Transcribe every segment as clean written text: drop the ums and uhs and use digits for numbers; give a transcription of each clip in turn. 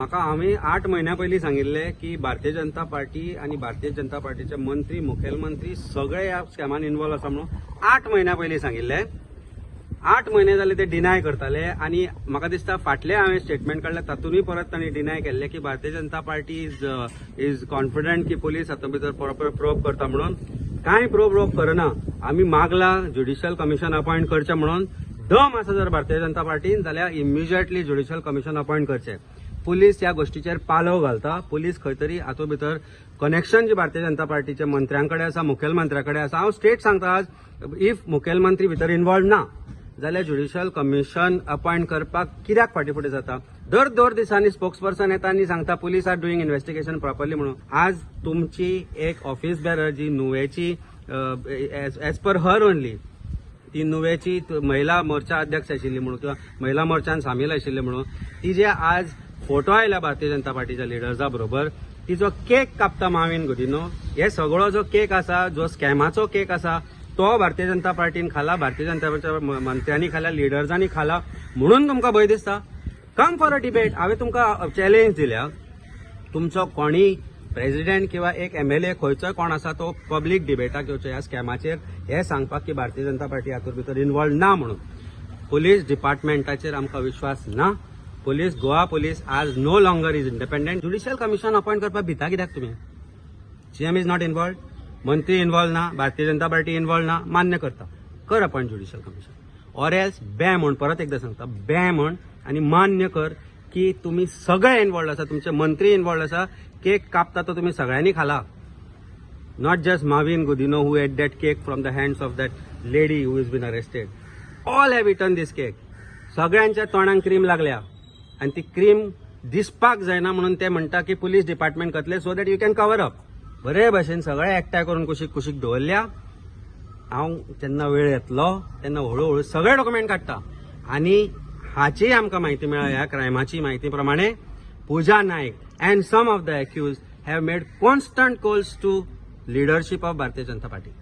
म्हाका आमी 8 म्हयन्या पयलीं सांगिल्लें की भारतीय जनता पार्टी आनी भारतीय जनता पार्टीचे मंत्री, मुखेलमंत्री सगळे ह्या स्कॅमान इन्वॉल्व आसा म्हणून 8 म्हयन्या पयलीं सांगिल्लें. 8 म्हयने जाले ते डिनाय करताले आनी म्हाका दिसता फाटले हांवें स्टेटमेंट काडलें, तातूंतय परत तांणी डिनाय केल्लें की Bharatiya Janata party is confident की पुलीस हातूंत भितर प्रॉपर प्रोब करता म्हणून. कांय प्रोब रोब करना. आमी मागला ज्युडिशियल कमिशन अपॉयंट करचें म्हणून. दम आसा जर भारतीय जनता पार्टीन जाल्यार इमिजिएटली ज्युडिशियल कमिशन अपॉयंट करचें. पुलीस ह्या गोश्टीचेर पालव घालता. पुलीस खंय तरी हातूंत भितर कनेक्शन जी भारतीय जनता पार्टीच्या मंत्र्यां कडेन आसा, मुखेलमंत्र्या कडेन आसा. हांव स्ट्रेट सांगता, आज if मुखेलमंत्री भितर इन्वॉल्व ना जाल्यार ज्युडिशियल कमिशन अपॉयंट करपाक कित्याक फाटीं फुडें जाता? दर 2 दिसांनी स्पोक्स पर्सन येता आनी सांगता, "Police are doing investigation properly" म्हणून. आज तुमची एक ऑफिस बेरर जी नुवेची, एज पर हर ओनली, ती नुवेची महिला मोर्चा अध्यक्ष आशिल्ली म्हणून किंवा महिला मोर्चान सामील आशिल्ली म्हणून, ती जे आज फोटो आयला भारतीय जनता पार्टीच्या लिडर्सा बरोबर, तिचो केक कापता माविन गुदिनो, हे सगळो जो केक आसा, जो स्कॅमाचो केक आसा, तो भारतीय जनता पार्टीन खाला, भारतीय जनता पार्टीच्या मंत्र्यांनी खाला, लिडर्सांनी खाला म्हणून तुमकां भंय दिसता. Come for a debate. हांवें तुमकां चॅलेंज दिल्या. तुमचो कोणी प्रेसिडेंट किंवा एक एमएलए खंयचोय कोण आसा तो पब्लीक डिबेटाक येवचो ह्या स्कॅमाचेर, हें सांगपाक की भारतीय जनता पार्टी हातूंत भितर इन्वॉल्व ना म्हणून. पुलीस डिपार्टमेंटाचेर आमकां विश्वास ना. पुलीस, गोवा पुलीस आज no longer is independent. Judicial commission appoint करपाक भिता कित्याक तुमी? CM is not involve, मंत्री इन्वॉल्व ना, भारतीय जनता पार्टी इन्वॉल्व ना, मान्य करता. कर appoint judicial commission or else बॅ म्हण, परत एकदा सांगता, बॅ म्हण आनी मान्य कर की तुमी सगळे इन्वॉल्व आसा, तुमचे मंत्री इन्वॉल्व आसा. केक कापता तो तुमी सगळ्यांनी खाला, not just Mauvin Godinho, who ate that cake from the hands of that lady who is been arrested. All have eaten this cake. सगळ्यांच्या तोंडाक क्रीम लागल्या आनी ती क्रीम दिसपाक जायना म्हणून ते म्हणटा की पुलीस डिपार्टमेंट करतले, so that you can cover up. बरे भशेन सगळे एकठांय करून कुशीक कुशीक दवरल्या. हांव जेन्ना वेळ येतलो तेन्ना हळू हळू सगळे डॉक्युमेंट काडटा. आनी हाचीय आमकां म्हायती मेळ्ळ्या, ह्या क्रायमाची म्हायती प्रमाणे पुजा Naik and some of the accused have made constant calls to leadership of Bharatiya Janata party.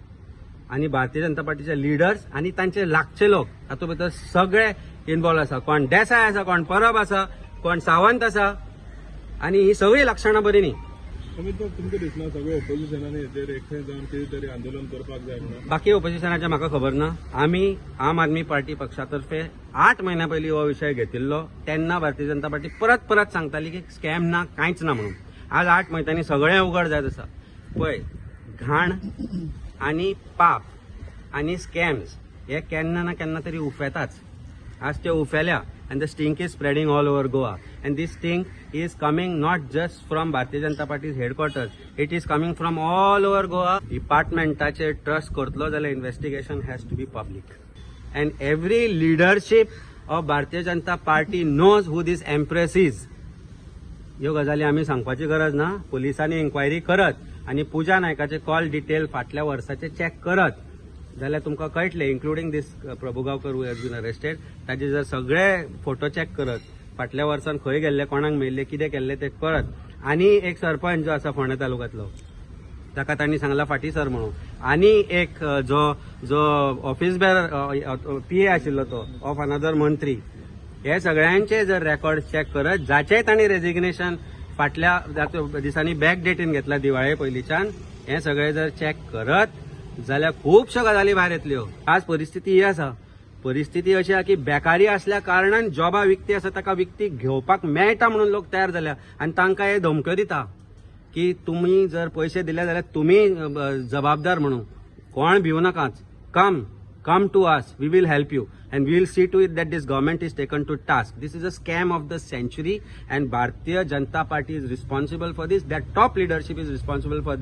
आनी भारतीय जनता पार्टीचे लिडर्स आनी तांचे लागचे लोक हातूंत भितर सगळे इन्वॉल्व आसा. कोण देसाय आसा, कोण परब आसा, कोण सावंत आसा आनी ही सगळीं लक्षणां बरी न्ही. अमित भाऊ, तुमकां दिसना सगळे ओपोजिशनांनी हेचेर एकठांय जावन कितें तरी आंदोलन करपाक जाय म्हणून? बाकी ओपोजिशनाचे म्हाका खबर ना. आमी आम आदमी पार्टी पक्षातर्फे 8 म्हयन्या पयलीं हो विशय घेतिल्लो. तेन्ना भारतीय जनता पार्टी परत परत सांगताली की स्कॅम ना, कांयच ना म्हणून. आज 8 म्हयन्यांनी सगळें उगड जायत आसा. पळय, घाण आनी पाप आनी स्कॅम्स हे केन्ना ना केन्ना तरी उफेताच. आज ते उफेल्या and the stink is spreading all over Goa, and this stink is coming not just from Bharatiya Janata Party's headquarters, it is coming from all over Goa. डिपार्टमेंटाचेर trust करतलो जाल्यार investigation has to be public, and every leadership of Bharatiya Janata Party knows who this empress is. ह्यो गजाली आमी सांगपाची गरज ना. पुलिसांनी enquiry करत आनी पुजा नायकाचे कॉल डिटेल फाटल्या वर्साचे चॅक करत जाल्यार तुमकां कळटलें, including this Prabhugaonkar who has been arrested. ताजे जर सगळे फोटो चॅक करत, फाटल्या वर्सान खंय गेल्ले, कोणाक मेळिल्ले, कितें केल्लें तें कळत. आनी एक सरपंच जो आसा फोंडें तालुक्यांतलो, ताका तांणी सांगला फाटीं सर म्हणून. आनी एक जो जो ऑफिस बेरर, पीए आशिल्लो तो ऑफ अनदर मंत्री, हे सगळ्यांचे जर रेकॉर्ड चॅक करत, जाचेय तांणी रेजिग्नेशन फाटल्या दिसांनी बॅक डेटीन घेतला दिवाळे पयलींच्यान, हे सगळे जर चॅक करत जाल्यार खुबश्यो गजाली भायर येतल्यो. आज परिस्थिती ही आसा, परिस्थिती अशी आहा की बेकारी असल्या कारणान जॉबा विकती आसा, ताका विकती घेवपाक मेळटा म्हणून लोक तयार जाल्या आनी तांकां हे धमक्यो दिता की तुमी जर पयशे दिले जाल्यार तुमी जबाबदार म्हणून. कोण भिवू नाकाच. Come to us, we will help you and we will see to it that this government is taken to task. This is a scam of the century and Bharatiya Janata Party is responsible for this. That top leadership is responsible for this.